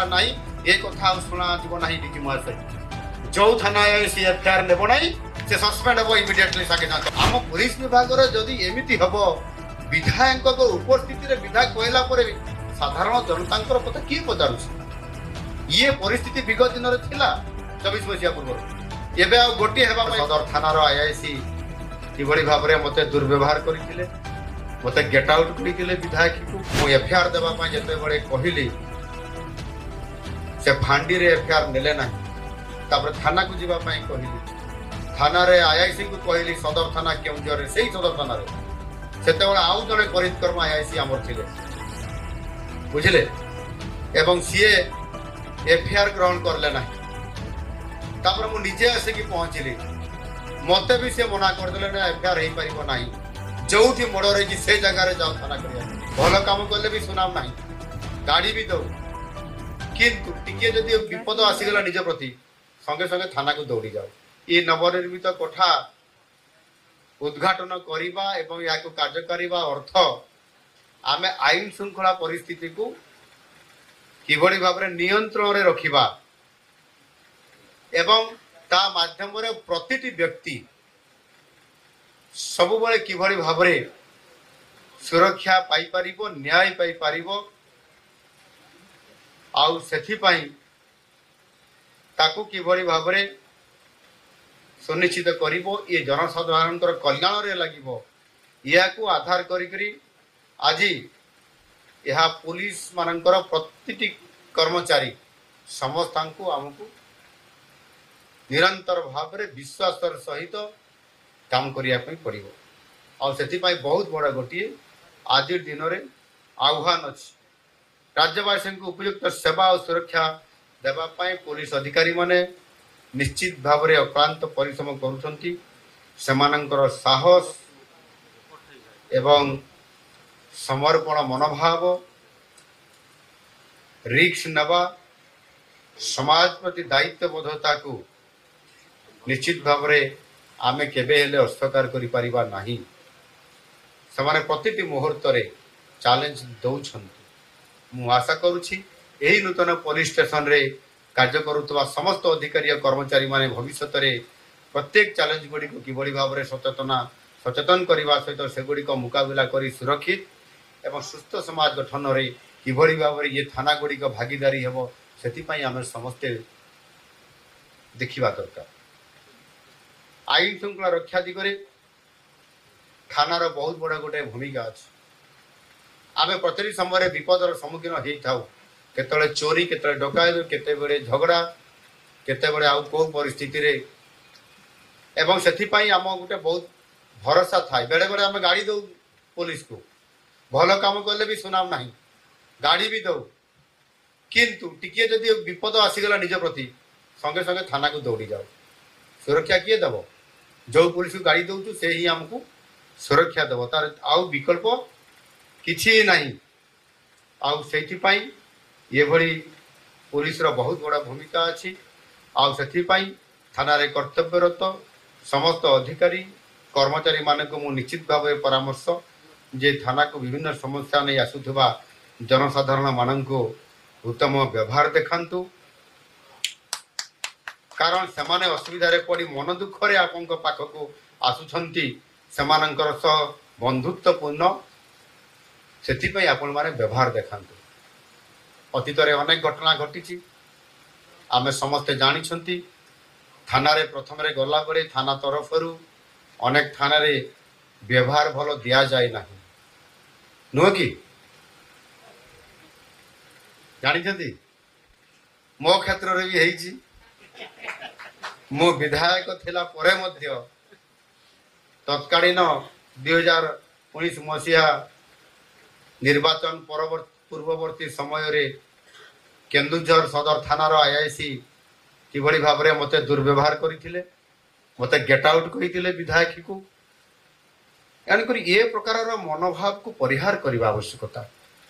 ହେବା ନାହିଁ, ଏ କଥା ଆଉ ଶୁଣାଯିବ ନାହିଁ। ଡିଜି ମହାଶୟ, ଯୋଉ ଥାନା ସେ ଏଫଆଇଆର ନେବ ନାହିଁ, ସେ ସସ୍ପେଣ୍ଡ ହେବ ଇମିଡିଏଟଲି, ସାଙ୍ଗେ ସାଙ୍ଗେ। ଆମ ପୋଲିସ ବିଭାଗରେ ଯଦି ଏମିତି ହବ, ବିଧାୟକଙ୍କ ଉପସ୍ଥିତିରେ ବିଧାୟକ କହିଲା ପରେ ବି ସାଧାରଣ ଜନତାଙ୍କର କଥା କିଏ ପଚାରୁଛି? ଇଏ ପରିସ୍ଥିତି ବିଗତ ଦିନରେ ଥିଲା 24 ମସିହା ପୂର୍ବରୁ, ଏବେ ଆଉ ଗୋଟିଏ ହେବା ପାଇଁ। ସଦର ଥାନାର ଆଇଆଇସି କିଭଳି ଭାବରେ ମୋତେ ଦୁର୍ବ୍ୟବହାର କରିଥିଲେ, ମୋତେ ଗେଟ୍ ଆଉଟ୍ କରିଥିଲେ ବିଧାୟକକୁ। ମୁଁ ଏଫଆଇଆର ଦେବା ପାଇଁ ଯେତେବେଳେ କହିଲି, ସେ ଫାଣ୍ଡିରେ ଏଫଆଇଆର ନେଲେ ନାହିଁ। ତାପରେ ଥାନାକୁ ଯିବା ପାଇଁ କହିଲି, ଥାନାରେ ଆଇଆଇସିଙ୍କୁ କହିଲି, ସଦର ଥାନା କେଉଁଝରରେ, ସେଇ ସଦର ଥାନାରେ ସେତେବେଳେ ଆଉ ଜଣେ କରିତ୍କର୍ମ ଆଇଆଇସି ଆମର ଥିଲେ, ବୁଝିଲେ, ଏବଂ ସିଏ ଏଫଆଇଆର ଗ୍ରହଣ କଲେ ନାହିଁ। ତାପରେ ମୁଁ ନିଜେ ଆସିକି ପହଞ୍ଚିଲି, ମତେ ବି ସେ ମନା କରିଦେଲେ, ନା, ଏଫଆଇଆର ହେଇପାରିବ ନାହିଁ, ଯୋଉଠି ମର୍ଡର ହେଇଛି ସେ ଜାଗାରେ ଯାଉ ଥାନା କରିବା। ଭଲ କାମ କଲେ ବି ସୁନାମ ନାହିଁ, ଗାଡ଼ି ବି ଦଉ, କିନ୍ତୁ ଟିକେ ଯଦି ବିପଦ ଆସିଗଲା ନିଜ ପ୍ରତି, ସଙ୍ଗେ ସଙ୍ଗେ ଥାନାକୁ ଦୌଡ଼ି ଯାଉ। ଏ ନବନିର୍ମିତ କୋଠା ଉଦ୍ଘାଟନ କରିବା ଏବଂ ଏହାକୁ କାର୍ଯ୍ୟ କରିବା ଅର୍ଥ ଆମେ ଆଇନ ଶୃଙ୍ଖଳା ପରିସ୍ଥିତିକୁ କିଭଳି ଭାବରେ ନିୟନ୍ତ୍ରଣରେ ରଖିବା ଏବଂ ତା ମାଧ୍ୟମରେ ପ୍ରତିଟି ବ୍ୟକ୍ତି ସବୁବେଳେ କିଭଳି ଭାବରେ ସୁରକ୍ଷା ପାଇପାରିବ, ନ୍ୟାୟ ପାଇପାରିବ, ଆଉ ସେଥିପାଇଁ ତାକୁ କିଭଳି ଭାବରେ ସୁନିଶ୍ଚିତ କରିବ, ଇଏ ଜନସାଧାରଣଙ୍କର କଲ୍ୟାଣରେ ଲାଗିବ। ଏହାକୁ ଆଧାର କରିକରି ଆଜି ଏହା ପୋଲିସ ମାନଙ୍କର ପ୍ରତିଟି କର୍ମଚାରୀ ସମସ୍ତଙ୍କୁ ଆମକୁ ନିରନ୍ତର ଭାବରେ ବିଶ୍ୱାସର ସହିତ କାମ କରିବା ପାଇଁ ପଡ଼ିବ। ଆଉ ସେଥିପାଇଁ ବହୁତ ବଡ଼ ଗୋଟିଏ ଆଜି ଦିନରେ ଆହ୍ୱାନ ଅଛି। ରାଜ୍ୟବାସୀଙ୍କୁ ଉପଯୁକ୍ତ ସେବା ଓ ସୁରକ୍ଷା ଦେବା ପାଇଁ ପୋଲିସ ଅଧିକାରୀମାନେ ନିଶ୍ଚିତ ଭାବରେ ଅକ୍ଳାନ୍ତ ପରିଶ୍ରମ କରୁଛନ୍ତି। ସେମାନଙ୍କର ସାହସ ଏବଂ ସମର୍ପଣ ମନୋଭାବ, ରିସ୍କ ନେବା, ସମାଜ ପ୍ରତି ଦାୟିତ୍ୱବୋଧତାକୁ ନିଶ୍ଚିତ ଭାବରେ ଆମେ କେବେ ହେଲେ ଅସ୍ୱୀକାର କରିପାରିବା ନାହିଁ। ସେମାନେ ପ୍ରତିଟି ମୁହୂର୍ତ୍ତରେ ଚ୍ୟାଲେଞ୍ଜ ଦେଉଛନ୍ତି। ମୁଁ ଆଶା କରୁଛି ଏହି ନୂତନ ପୋଲିସ ଷ୍ଟେସନରେ କାର୍ଯ୍ୟ କରୁଥିବା ସମସ୍ତ ଅଧିକାରୀ ଓ କର୍ମଚାରୀମାନେ ଭବିଷ୍ୟତରେ ପ୍ରତ୍ୟେକ ଚ୍ୟାଲେଞ୍ଜ ଗୁଡ଼ିକୁ କିଭଳି ଭାବରେ ସଚେତନ କରିବା ସହିତ ସେଗୁଡ଼ିକ ମୁକାବିଲା କରି ସୁରକ୍ଷିତ ଏବଂ ସୁସ୍ଥ ସମାଜ ଗଠନରେ କିଭଳି ଭାବରେ ଇଏ ଥାନା ଗୁଡ଼ିକ ଭାଗିଦାରୀ ହେବ, ସେଥିପାଇଁ ଆମେ ସମସ୍ତେ ଦେଖିବା ଦରକାର। ଆଇନ ଶୃଙ୍ଖଳା ରକ୍ଷା ଦିଗରେ ଥାନାର ବହୁତ ବଡ଼ ଗୋଟେ ଭୂମିକା ଅଛି। ଆମେ ପ୍ରତିଟି ସମୟରେ ବିପଦର ସମ୍ମୁଖୀନ ହେଇଥାଉ, କେତେବେଳେ ଚୋରି, କେତେବେଳେ ଡକାୟତ, କେତେବେଳେ ଝଗଡ଼ା, କେତେବେଳେ ଆଉ କେଉଁ ପରିସ୍ଥିତିରେ, ଏବଂ ସେଥିପାଇଁ ଆମ ଗୋଟେ ବହୁତ ଭରସା ଥାଏ। ବେଳେବେଳେ ଆମେ ଗାଡ଼ି ଦଉ ପୋଲିସକୁ, ଭଲ କାମ କଲେ ବି ସୁନାମ ନାହିଁ, ଗାଡ଼ି ବି ଦଉ, କିନ୍ତୁ ଟିକିଏ ଯଦି ବିପଦ ଆସିଗଲା ନିଜ ପ୍ରତି, ସଙ୍ଗେ ସଙ୍ଗେ ଥାନାକୁ ଦୌଡ଼ି ଯାଉ। ସୁରକ୍ଷା କିଏ ଦେବ? ଯୋଉ ପୋଲିସକୁ ଗାଡ଼ି ଦଉଛୁ, ସେ ହିଁ ଆମକୁ ସୁରକ୍ଷା ଦେବ, ତାର ଆଉ ବିକଳ୍ପ କିଛି ନାହିଁ। ଆଉ ସେଇଥିପାଇଁ ଏଭଳି ପୋଲିସର ବହୁତ ବଡ଼ ଭୂମିକା ଅଛି। ଆଉ ସେଥିପାଇଁ ଥାନାରେ କର୍ତ୍ତବ୍ୟରତ ସମସ୍ତ ଅଧିକାରୀ କର୍ମଚାରୀମାନଙ୍କୁ ମୁଁ ନିଶ୍ଚିତ ଭାବରେ ପରାମର୍ଶ ଯେ ଥାନାକୁ ବିଭିନ୍ନ ସମସ୍ୟା ନେଇ ଆସୁଥିବା ଜନସାଧାରଣମାନଙ୍କୁ ଉତ୍ତମ ବ୍ୟବହାର ଦେଖାନ୍ତୁ, କାରଣ ସେମାନେ ଅସୁବିଧାରେ ପଡ଼ି ମନ ଦୁଃଖରେ ଆପଣଙ୍କ ପାଖକୁ ଆସୁଛନ୍ତି। ସେମାନଙ୍କର ସହ ବନ୍ଧୁତ୍ୱପୂର୍ଣ୍ଣ, ସେଥିପାଇଁ ଆପଣମାନେ ବ୍ୟବହାର ଦେଖାନ୍ତୁ। ଅତୀତରେ ଅନେକ ଘଟଣା ଘଟିଛି, ଆମେ ସମସ୍ତେ ଜାଣିଛନ୍ତି। ଥାନାରେ ପ୍ରଥମରେ ଗଲାବେଳେ ଥାନା ତରଫରୁ ଅନେକ ଥାନାରେ ବ୍ୟବହାର ଭଲ ଦିଆଯାଏ ନାହିଁ, ନୁହଁ କି? ଜାଣିଛନ୍ତି, ମୋ କ୍ଷେତ୍ରରେ ବି ହେଇଛି। ମୁଁ ବିଧାୟକ ଥିଲା ପରେ ମଧ୍ୟ ତତ୍କାଳୀନ 2019 ମସିହା ନିର୍ବାଚନ ପରବର୍ତ୍ତୀ ପୂର୍ବବର୍ତ୍ତୀ ସମୟରେ କେନ୍ଦୁଝର ସଦର ଥାନାର ଆଇଆଇସି କିଭଳି ଭାବରେ ମୋତେ ଦୁର୍ବ୍ୟବହାର କରିଥିଲେ, ମୋତେ ଗେଟ୍ ଆଉଟ୍ କହିଥିଲେ ବିଧାୟକକୁ। ତେଣୁକରି ଏ ପ୍ରକାରର ମନୋଭାବକୁ ପରିହାର କରିବା ଆବଶ୍ୟକତା।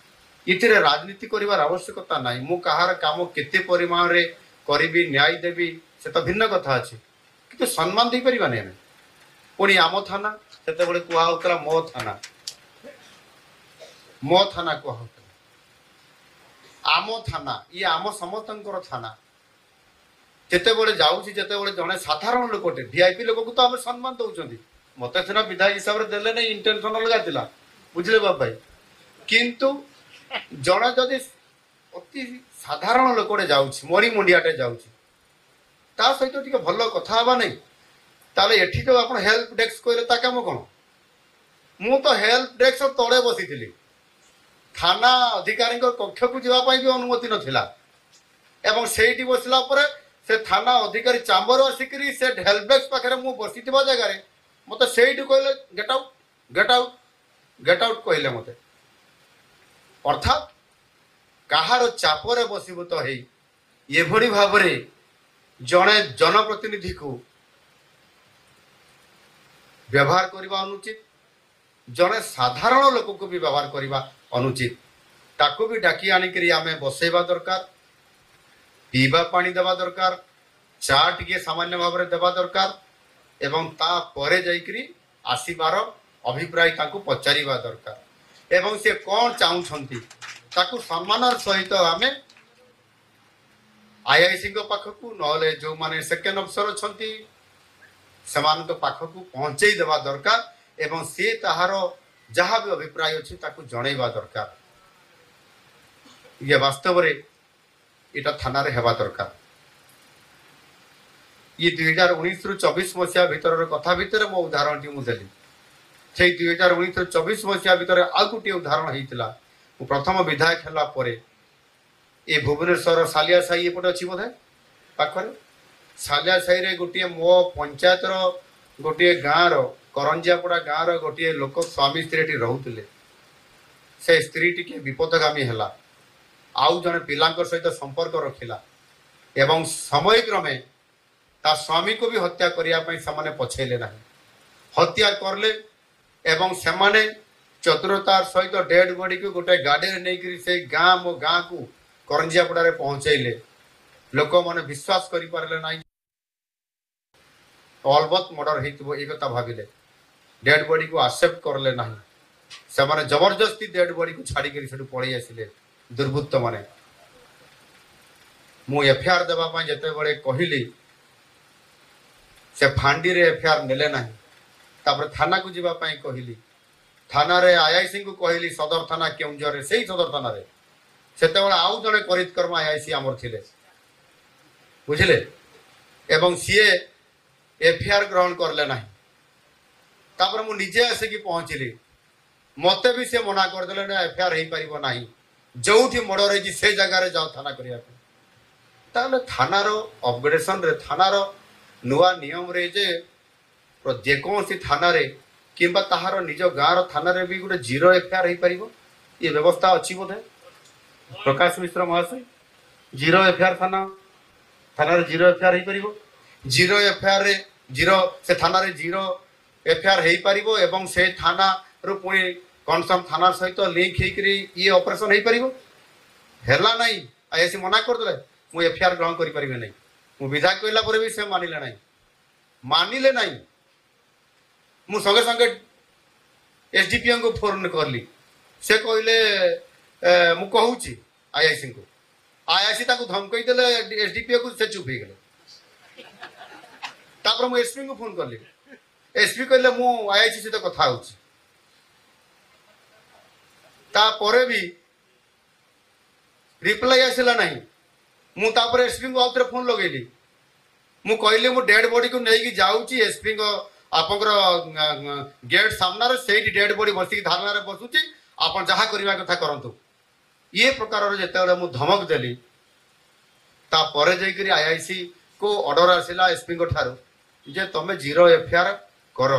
ଏଥିରେ ରାଜନୀତି କରିବାର ଆବଶ୍ୟକତା ନାହିଁ। ମୁଁ କାହାର କାମ କେତେ ପରିମାଣରେ କରିବି, ନ୍ୟାୟ ଦେବି, ସେ ତ ଭିନ୍ନ କଥା ଅଛି, କିନ୍ତୁ ସମ୍ମାନ ଦେଇପାରିବାନି ଆମେ? ପୁଣି ଆମ ଥାନା, ସେତେବେଳେ କୁହା ହଉଥିଲା ମୋ ଥାନା, ମୋ ଥାନା କୁହା ହଉଥିଲା। ଆମ ଥାନା ଇଏ ଆମ ସମସ୍ତଙ୍କର ଥାନା। ଯେତେବେଳେ ଯାଉଛି, ଯେତେବେଳେ ଜଣେ ସାଧାରଣ ଲୋକଟେ, ଭିଆଇପି ଲୋକକୁ ତ ଆମେ ସମ୍ମାନ ଦଉଛନ୍ତି, ମତେ ସିନା ବିଧାୟକ ହିସାବରେ ଦେଲେ ନାହିଁ, ଇଣ୍ଟେନସନ ଅଲଗା ଥିଲା, ବୁଝିଲେ ବାବୁ ଭାଇ। କିନ୍ତୁ ଜଣେ ଯଦି ଅତି ସାଧାରଣ ଲୋକଟେ ଯାଉଛି, ମରି ମୁଣ୍ଡିଆଟେ ଯାଉଛି, ତା ସହିତ ଟିକେ ଭଲ କଥା ହେବା ନାହିଁ? ତାହେଲେ ଏଠି ଯୋଉ ଆପଣ ହେଲ୍ପ ଡେସ୍କ କହିଲେ, ତା କାମ କ'ଣ? ମୁଁ ତ ହେଲ୍ପ ଡେସ୍କ ତଳେ ବସିଥିଲି, ଥାନା ଅଧିକାରୀଙ୍କ କକ୍ଷକୁ ଯିବା ପାଇଁ ବି ଅନୁମତି ନଥିଲା। ଏବଂ ସେଇଠି ବସିଲା ପରେ ସେ ଥାନା ଅଧିକାରୀ ଚାମ୍ବର ଆସିକିରି ସେ ହେଲ୍ପ ଡେସ୍କ ପାଖରେ ମୁଁ ବସିଥିବା ଜାଗାରେ ମୋତେ ସେଇଠି କହିଲେ, "Get out, get out, get out" କହିଲେ ମୋତେ। ଅର୍ଥାତ୍ କାହାର ଚାପରେ ବଶୀଭୂତ ହେଇ ଏଭଳି ଭାବରେ ଜଣେ ଜନପ୍ରତିନିଧିକୁ ବ୍ୟବହାର କରିବା ଅନୁଚିତ। ଜଣେ ସାଧାରଣ ଲୋକକୁ ବି ବ୍ୟବହାର କରିବା ଅନୁଚିତ। ତାକୁ ବି ଡାକି ଆଣିକିରି ଆମେ ବସେଇବା ଦରକାର, ପିଇବା ପାଣି ଦେବା ଦରକାର, ଚା ଟିକେ ସାମାନ୍ୟ ଭାବରେ ଦେବା ଦରକାର ଏବଂ ତାପରେ ଯାଇକିରି ଆସିବାର ଅଭିପ୍ରାୟ ତାଙ୍କୁ ପଚାରିବା ଦରକାର ଏବଂ ସେ କ'ଣ ଚାହୁଁଛନ୍ତି ତାକୁ ସମ୍ମାନର ସହିତ ଆମେ ଆଇଆଇସିଙ୍କ ପାଖକୁ, ନହେଲେ ଯେଉଁମାନେ ସେକେଣ୍ଡ ଅଫିସର ଅଛନ୍ତି ସେମାନଙ୍କ ପାଖକୁ ପହଞ୍ଚେଇ ଦେବା ଦରକାର ଏବଂ ସିଏ ତାହାର ଯାହା ବି ଅଭିପ୍ରାୟ ଅଛି ତାକୁ ଜଣେଇବା ଦରକାର। ଇଏ ବାସ୍ତବରେ ଏଇଟା ଥାନାରେ ହେବା ଦରକାର। ଇଏ 2019ରୁ 24 ମସିହା ଭିତରର କଥା ଭିତରେ ମୋ ଉଦାହରଣଟି ମୁଁ ଦେଲି। ସେଇ 2019ରୁ 24 ମସିହା ଭିତରେ ଆଉ ଗୋଟିଏ ଉଦାହରଣ ହେଇଥିଲା। ମୁଁ ପ୍ରଥମ ବିଧାୟକ ହେଲା ପରେ ଏ ଭୁବନେଶ୍ୱର ସାଲିଆ ସାହି ଏପଟେ ଅଛି ବୋଧେ ପାଖରେ, ସାଲିଆ ସାହିରେ ଗୋଟିଏ ମୋ ପଞ୍ଚାୟତର ଗୋଟିଏ ଗାଁର, କରଞ୍ଜିଆପଡ଼ା ଗାଁର ଗୋଟିଏ ଲୋକ ସ୍ୱାମୀ ସ୍ତ୍ରୀ ଏଠି ରହୁଥିଲେ। ସେ ସ୍ତ୍ରୀ ଟିକେ ବିପଦଗାମୀ ହେଲା, ଆଉ ଜଣେ ପିଲାଙ୍କ ସହିତ ସମ୍ପର୍କ ରଖିଲା ଏବଂ ସମୟକ୍ରମେ ତା ସ୍ୱାମୀକୁ ବି ହତ୍ୟା କରିବା ପାଇଁ ସେମାନେ ପଛେଇଲେ ନାହିଁ, ହତ୍ୟା କଲେ। ଏବଂ ସେମାନେ ଚତୁରତାର ସହିତ ଡେଡ୍ ବଡିକୁ ଗୋଟେ ଗାଡ଼ିରେ ନେଇକରି ସେଇ ଗାଁ, ମୋ ଗାଁକୁ କରଞ୍ଜିଆପଡ଼ାରେ ପହଞ୍ଚେଇଲେ। ଲୋକମାନେ ବିଶ୍ୱାସ କରିପାରିଲେ ନାହିଁ, ଅଲବତ ମର୍ଡର ହେଇଥିବ ଏଇ କଥା ଭାବିଲେ, ଡେଡ୍ ବଡିକୁ ଆକ୍ସେପ୍ଟ କଲେ ନାହିଁ। ସେମାନେ ଜବରଦସ୍ତି ଡେଡ୍ ବଡିକୁ ଛାଡ଼ିକରି ସେଠୁ ପଳେଇ ଆସିଲେ ଦୁର୍ବୃତ୍ତମାନେ। ମୁଁ ଏଫଆଇଆର ଦେବା ପାଇଁ ଯେତେବେଳେ କହିଲି, ସେ ଫାଣ୍ଡିରେ ଏଫଆଇଆର ନେଲେ ନାହିଁ। ତାପରେ ଥାନାକୁ ଯିବା ପାଇଁ କହିଲି, ଥାନାରେ ଆଇଆଇସିଙ୍କୁ କହିଲି, ସଦର ଥାନା କେଉଁଝରରେ, ସେଇ ସଦର ଥାନାରେ ସେତେବେଳେ ଆଉ ଜଣେ କରିତ୍କର୍ମା ଆଇଆଇସି ଆମର ଥିଲେ, ବୁଝିଲେ, ଏବଂ ସିଏ ଏଫଆଇଆର ଗ୍ରହଣ କଲେ ନାହିଁ। ତାପରେ ମୁଁ ନିଜେ ଆସିକି ପହଞ୍ଚିଲି, ମତେ ବି ସେ ମନା କରିଦେଲେ, ନା, ଏଫଆଇଆର ହେଇପାରିବ ନାହିଁ, ଯୋଉଠି ମର୍ଡର ହେଇଛି ସେ ଜାଗାରେ ଯାଅ ଥାନା କରିବା ପାଇଁ। ତାହେଲେ ଥାନାର ଅପଗ୍ରେଡେସନରେ, ଥାନାର ନୂଆ ନିୟମରେ ଯେ ଯେକୌଣସି ଥାନାରେ କିମ୍ବା ତାହାର ନିଜ ଗାଁର ଥାନାରେ ବି ଗୋଟେ ଜିରୋ ଏଫଆଇଆର ହେଇପାରିବ, ଏ ବ୍ୟବସ୍ଥା ଅଛି ବୋଧେ ପ୍ରକାଶ ମିଶ୍ର ମହାଶୟ? ଜିରୋ ଏଫଆଇଆର ଥାନାରେ ଜିରୋ ଏଫଆଇଆର ହେଇପାରିବ, ଜିରୋ ଏଫଆଇଆରରେ ଜିରୋ, ସେ ଥାନାରେ ଜିରୋ ଏଫଆଇଆର ହେଇପାରିବ ଏବଂ ସେ ଥାନାରୁ ପୁଣି କନସର୍ନ ଥାନା ସହିତ ଲିଙ୍କ ହେଇକରି ଇଏ ଅପରେସନ ହେଇପାରିବ। ହେଲା ନାହିଁ, ଆଇଆଇସି ମନା କରିଦେଲେ, ମୁଁ ଏଫଆଇଆର ଗ୍ରହଣ କରିପାରିବି ନାହିଁ। ମୁଁ ବିଧାୟକ କହିଲା ପରେ ବି ସେ ମାନିଲେ ନାହିଁ, ମାନିଲେ ନାହିଁ। ମୁଁ ସଙ୍ଗେ ସଙ୍ଗେ ଏସଡିପିଓଙ୍କୁ ଫୋନ କଲି। ସେ କହିଲେ, ମୁଁ କହୁଛି ଆଇଆଇସିଙ୍କୁ। ଆଇଆଇସି ତାକୁ ଧମକେଇ ଦେଲେ ଏସଡିପିଓକୁ, ସେ ଚୁପ୍ ହେଇଗଲେ। ତାପରେ ମୁଁ ଏସପିଙ୍କୁ ଫୋନ କଲି। ଏସପି କହିଲେ, ମୁଁ ଆଇଆଇସି ସହିତ କଥା ହଉଛି। ତାପରେ ବି ରିପ୍ଲାଇ ଆସିଲା ନାହିଁ। ମୁଁ ତାପରେ ଏସପିଙ୍କୁ ଆଉ ଥରେ ଫୋନ ଲଗେଇଲି। ମୁଁ କହିଲି, ମୁଁ ଡେଡ୍ ବଡିକୁ ନେଇକି ଯାଉଛି, ଏସପିଙ୍କ ଆପଣଙ୍କର ଗେଟ୍ ସାମ୍ନାରେ ସେଇଠି ଡେଡ୍ ବଡି ବସିକି ଧାରଣାରେ ବସୁଛି, ଆପଣ ଯାହା କରିବା କଥା କରନ୍ତୁ। ଇଏ ପ୍ରକାରର ଯେତେବେଳେ ମୁଁ ଧମକ ଦେଲି, ତାପରେ ଯାଇକରି ଆଇଆଇସି କୁ ଅର୍ଡର ଆସିଲା ଏସପିଙ୍କ ଠାରୁ ଯେ ତମେ ଜିରୋ ଏଫଆଇଆର କର।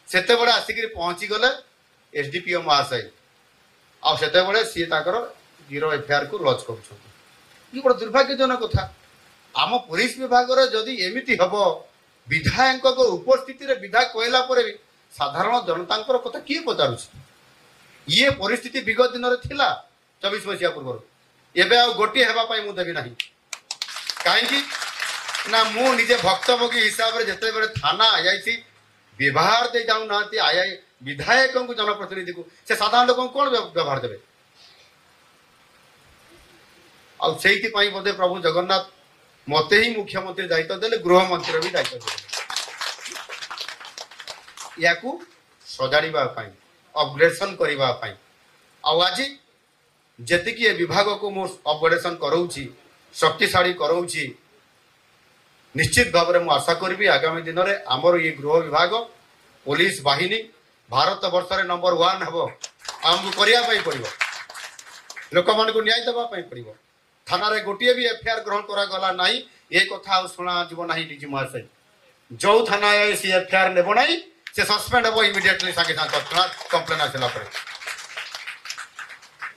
ସେତେବେଳେ ଆସିକିରି ପହଞ୍ଚିଗଲେ ଏସଡିପିଓ ମହାଶୟ ଆଉ ସେତେବେଳେ ସିଏ ତାଙ୍କର ଜିରୋ ଏଫଆଇଆର କୁ ଲଞ୍ଚ କରୁଛନ୍ତି। ଇଏ ବଡ଼ ଦୁର୍ଭାଗ୍ୟଜନକ କଥା। ଆମ ପୋଲିସ ବିଭାଗର ଯଦି ଏମିତି ହବ, ବିଧାୟକଙ୍କ ଉପସ୍ଥିତିରେ ବିଧାୟକ କହିଲା ପରେ ବି ସାଧାରଣ ଜନତାଙ୍କର କଥା କିଏ ପଚାରୁଛି? ଇଏ ପରିସ୍ଥିତି ବିଗତ ଦିନରେ ଥିଲା 24 ମସିହା ପୂର୍ବରୁ। ଏବେ ଆଉ ଗୋଟିଏ ହେବା ପାଇଁ ମୁଁ ଦେବି ନାହିଁ। କାହିଁକି ନା ମୁଁ ନିଜେ ଭକ୍ତଭୋଗୀ ହିସାବରେ ଯେତେବେଳେ ଥାନା ଆଇଆଇସି ବ୍ୟବହାର ଦେଇ ଯାଉନାହାନ୍ତି ଆଇଆଇ ବିଧାୟକଙ୍କୁ, ଜନପ୍ରତିନିଧିକୁ, ସେ ସାଧାରଣ ଲୋକଙ୍କୁ କ'ଣ ବ୍ୟବହାର ଦେବେ? ଆଉ ସେଇଥିପାଇଁ ବୋଧେ ପ୍ରଭୁ ଜଗନ୍ନାଥ ମୋତେ ହିଁ ମୁଖ୍ୟମନ୍ତ୍ରୀ ଦାୟିତ୍ୱ ଦେଲେ, ଗୃହମନ୍ତ୍ରୀର ବି ଦାୟିତ୍ୱ ଦେଲେ, ୟାକୁ ସଜାଡ଼ିବା ପାଇଁ, ଅପଗ୍ରେଡେସନ୍ କରିବା ପାଇଁ। ଆଉ ଆଜି ଯେତିକି ଏ ବିଭାଗକୁ ମୁଁ ଅପଗ୍ରେଡେସନ୍ କରାଉଛି, ଶକ୍ତିଶାଳୀ କରାଉଛି, ନିଶ୍ଚିତ ଭାବରେ ମୁଁ ଆଶା କରିବି ଆଗାମୀ ଦିନରେ ଆମର ଇଏ ଗୃହ ବିଭାଗ, ପୋଲିସ ବାହିନୀ ଭାରତ ବର୍ଷରେ ନମ୍ବର 1 ହେବ। ଆମକୁ କରିବା ପାଇଁ ପଡ଼ିବ, ଲୋକମାନଙ୍କୁ ନ୍ୟାୟ ଦେବା ପାଇଁ ପଡ଼ିବ। ଥାନାରେ ଗୋଟିଏ ବି ଏଫଆଇଆର ଗ୍ରହଣ କରାଗଲା ନାହିଁ, ଏ କଥା ଆଉ ଶୁଣାଯିବ ନାହିଁ। ଡିଜି ମହାଶୟ, ଯେଉଁ ଥାନା ସେ ଏଫଆଇଆର ନେବ ନାହିଁ, ସେ ସସ୍ପେଣ୍ଡ ହେବ ଇମିଡିଏଟଲି, ସାଙ୍ଗେ ସାଙ୍ଗେ ତତ୍କ୍ଷଣାତ୍ କମ୍ପ୍ଲେନ୍ ଆସିଲା ପରେ।